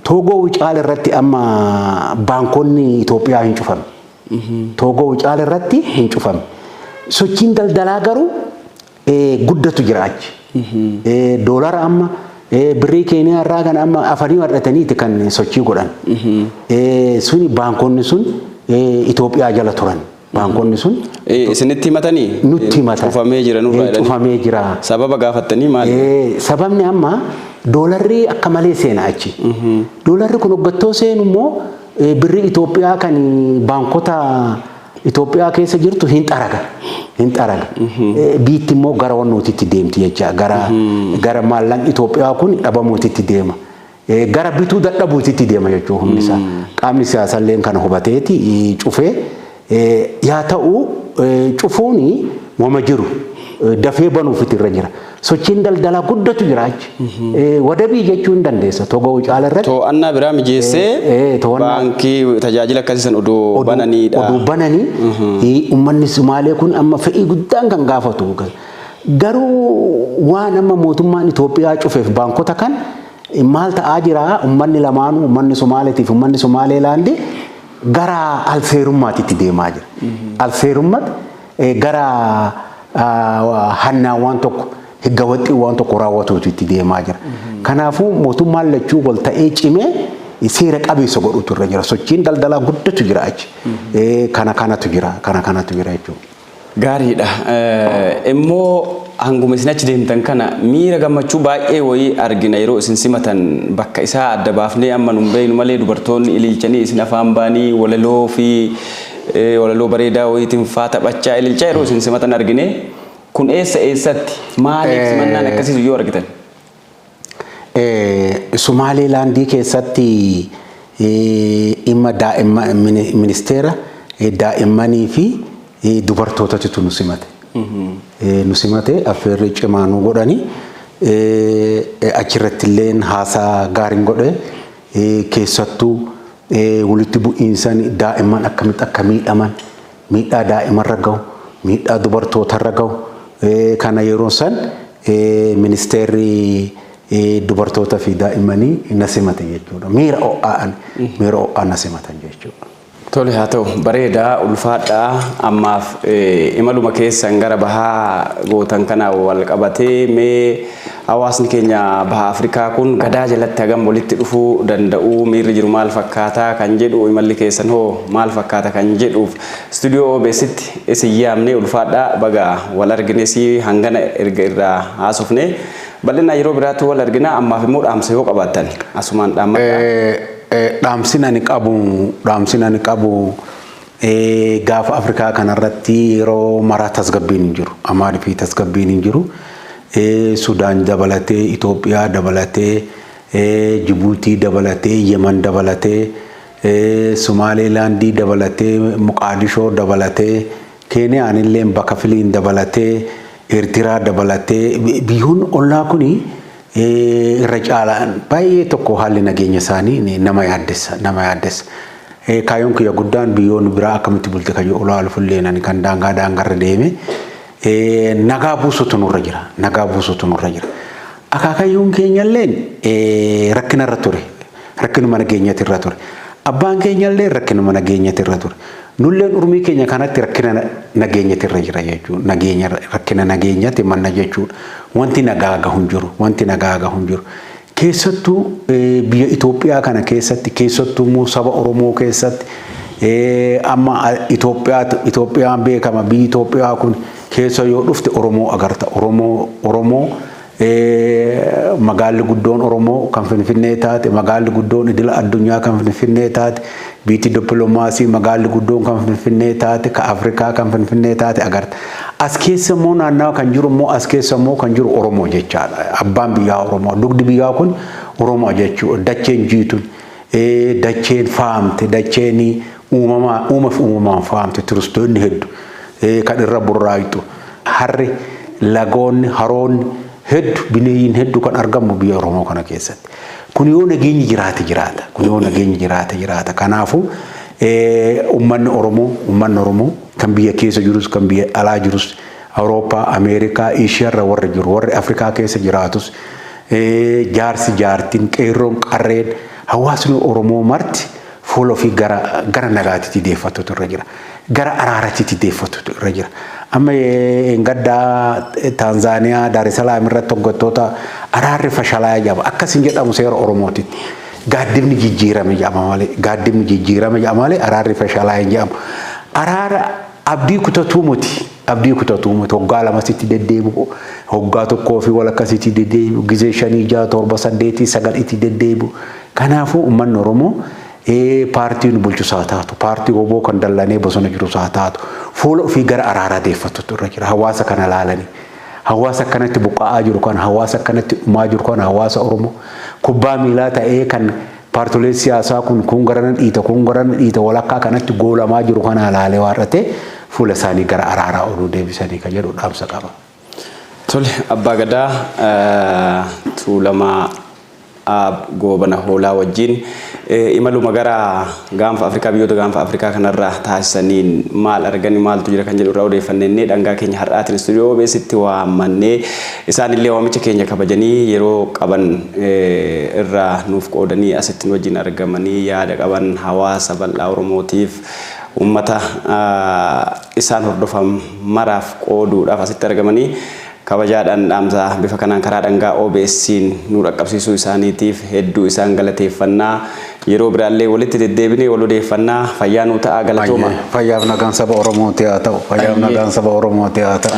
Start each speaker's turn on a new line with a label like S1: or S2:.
S1: Toogoo Wucaal irratti amma baankonni Itoophiyaa hin cufame. Toogoo Wucaal irratti hin cufame. Sochiin daldalaa garuu guddatu jira achi. Doolara amma birrii Keeniyaa irraa kan amma afanii mar'ataniiti kan sochii godhan. Suni baankonni sun Itoophiyaa jala turan. Baankonni sun
S2: Isinitti himatanii?
S1: Nutti himatan.
S2: Cufamee jira nurraa jedhanii.
S1: Cufamee jira.
S2: Sababa gaafattanii maali?
S1: Sababni amma doolarri akka malee seena achi. Doolarri kun hoggattoo seenu immoo birrii Itoophiyaa kan baankota Itoophiyaa keessa jirtu hin xaraga. Hin xaraga. Biitti immoo gara wannootitti deemti jecha, gara maallaqni Itoophiyaa kun dhabamuutitti deema. Gara bituu dadhabuutitti deema jechuudha humni isaa. Qaamni siyaasallee kana hubateeti cufee, yaa ta'u cufuuni wama jiru dafee banuufitti irra jira. Sochiin daldalaa guddatu jira achi. Wadabii jechuu hin dandeessa. Togo Wucaala irratti.
S2: To'annaa biraa mijeessee baankii tajaajila akkasii san odoo bananiidha.
S1: Odoo bananii uummanni Sumaalee kun amma fedhii guddaan kan gaafatu. Garuu waan amma mootummaan Itoophiyaa cufeef baankota kan maal ta'aa jira, uummanni lamaanuu, uummanni Sumaaleetiif uummanni Sumaaleelaandi, gara alseerummaatitti deemaa jira. Alseerummaatti gara hannaan waan tokko higgawaxxii waan tokko raawwatuutu itti deemaa jira. Kanaafuu mootummaan lachuu wal ta'ee cimee seera qabeessa godhutu irra jira. Sochiin daldalaa guddatu jira achi. Kana kanatu jira. Kana kanatu jira jechuudha.
S2: Gaariidha. Immoo hanguma isin achi deemtan kana miira gammachuu baay'ee wayii argina yeroo isin simatan. Bakka isaa adda baafnee amma nun beeknu malee, dubartoonni ililchanii isin afaan baanii walaloo fi walaloo bareedaa wayiitiin faa taphachaa ililchaa yeroo isin simatan argine. Kun eessa eessatti, maaliif simannaan akkasiisu yoo argitan?
S1: Sumaaleelaandii keessatti dhimma daa'imman, ministeera daa'immanii fi dubartootatu nu simate. Nu simate, affeerri cimaa nu godhani, achirratti illee haasaa gaariin godhe. Keessattuu walitti bu'iinsan daa'imman akkamitti akka miidhaman, miidhaa daa'imarra gahu, miidhaa dubartootarra gahu kana yeroo san ministeerri dubartoota fi daa'immanii na simate jechuudha. Miira ho'aan, miira ho'aan na simatan jechuudha.
S2: Tole, haa ta'u, bareedaa, ulfaadhaa. Ammaaf imaluma keessan gara bahaa gootan kana wal qabatee, mee hawaasni keenya baha Afrikaa kun gadaa jalatti hagam walitti dhufuu danda'u, miirri jiru maal fakkaataa kan jedhu, imalli keessan hoo maal fakkaata kan jedhuuf istuudiyoo OBStti isin yaamnee, ulfaadhaa, baga wal argines. Hangana erga irraa haasofne, bal'inaa yeroo biraatti wal argina. Ammaaf immoo dhaamsa yoo qabaattan asumaan dhaammadhaa.
S1: Dhaamsin ani qabu gaafa Afrikaa kanarratti yeroo maraa tasgabbiin hin jiru. Amaan fi tasgabbiin hin jiru. Sudaan dabalatee, Itoophiyaa dabalatee, Jibuutii dabalatee, Yemen dabalatee, Sumaaleelaandii dabalatee, Muqaadishoo dabalatee, Keeniyaan illee bakka filiin dabalatee, Eertiraa dabalatee, biyyoonni ollaa kuni irra caalaan baay'ee tokko haalli nageenya isaanii nama yaaddessa, nama yaaddessa. Kaayyoon kiyya guddaan biyyoonni biraa akkamitti bulte kan olaaluuf illee ani kan daangaa daangarra deeme nagaa buusutu nurra jira, nagaa buusutu nurra jira. Akaakayyuun keenyallee rakkinarra ture, rakkinuma nageenyati irra ture. Abbaan keenyallee rakkinuma nageenyati irra ture. Nulleen urmii keenya kanatti rakkina nageenyati irra jira jechuudha. Nageenya, rakkina nageenyati manna jechuudha. Wanti nagaa gahu hin jiru. Wanti nagaa gahu hin jiru. Keessattuu biyya Itoophiyaa kana keessatti, keessattuu immoo saba Oromoo keessatti, amma Itoophiyaa, Itoophiyaan beekama. Biyyi Itoophiyaa kun keessa yoo dhufte Oromoo agarta. Oromoo magaalli guddoon Oromoo kan Finfinnee taate, magaalli guddoon idila addunyaa kan Finfinnee taate, biitti dippiloomaasii magaalli guddoon kan Finfinnee taate, ka Afrikaa kan Finfinnee taate agarta. As keessa immoo naannawa kan jiru immoo, as keessa immoo kan jiru Oromoo jechaadha. Abbaan biyyaa Oromoo. Dugdi biyyaa kun Oromoo jechuudha. Dacheen jiituun, dacheen faamte, dacheen uumamaa, uumaaf uumamaan faamte, turistoonni hedduu kan irra burraaqxu. Harri, lagoonni, haroonni hedduu, bineeyyiin hedduu kan argamu biyya Oromoo kana keessatti. Kun yoo nageenyi jiraate jiraata. Kun yoo nageenyi jiraate jiraata. Kanaafuu uummanni Oromoo kan biyya keessa jirus, kan biyya alaa jirus, Awurooppaa, Ameerikaa, Eeshiyaarra warri jiru, warri Afrikaa keessa jiraatus, jaarsi, jaartiin, qeerroon, qarreen, Hawaasni Oromoo marti fuula ofii gara nagaatitti deeffatutu irra jira. Gara araaratitti deeffatutu irra jira. Amma gaddaa Taanzaaniyaa Daar es Salaam irratti hoggantoota araarri fashalaa jedhama. Akkas hin jedhamu seera Oromootitti. Gaaddifni jijjiirame jedhama malee, gaaddifni jijjiirame jedhama malee araarri fashalaa hin jedhamu. Araara abdii kutatuu miti. Abdii kutatuu miti. Hoggaa lamasitti deddeebi'u, hoggaa tokkoo fi walakkasitti deddeebi'u, gizee 5, 6, 7, 8, 9tti deddeebi'u. Kanaafuu uummanni Oromoo paartiin bulchus haa taatu, paartii hoboo kan dallanee bosona jirus haa taatu, fuula ofii gara araaraa deeffatutu irra jira. Hawaasa kana laalanii. Hawaasa akkanatti buqqa'aa jiru kan, hawaasa akkanatti dhumaa jiru kan, hawaasa Oromoo kubbaa miilaa ta'ee kan paartileen siyaasaa kun garana dhiita, kun garana dhiita, walakkaa kanatti goolamaa jiru kana laalee waarratee fuula isaanii gara araaraa oluu deebisanii kan jedhu dhaamsa qaba.
S2: Tole, Abbaa Gadaa Tuulamaa Goobana Hoolaa wajjin imaluma gara gaanfa Afrikaa, biyyoota gaanfa Afrikaa kanarraa taasisaniin maal argani, maaltu jira kan jedhu irraa odeeffannee dhangaa keenya har'aatiin istuudiyoo OBS'tti waammannee isaanillee waamicha keenya kabajanii yeroo qaban irraa nuuf qoodanii asitti nu wajjin argamanii yaada qaban hawaasa bal'aa Oromootiif, uummata isaan hordofan maraaf qooduudhaaf asitti argamanii kabajaadhaan dhaamsa bifa kanaan karaa dhangaa OBS'n nu dhaqqabsiisuu isaaniitiif hedduu isaan galateeffannaa. Yeroo biraallee walitti deddeebinee wal odeeffannaa. Fayyaa nuu ta'a, galatooma.
S1: Fayyaaf nagaan saba Oromooti haa ta'u. Fayyaaf nagaan saba Oromooti haa ta'u.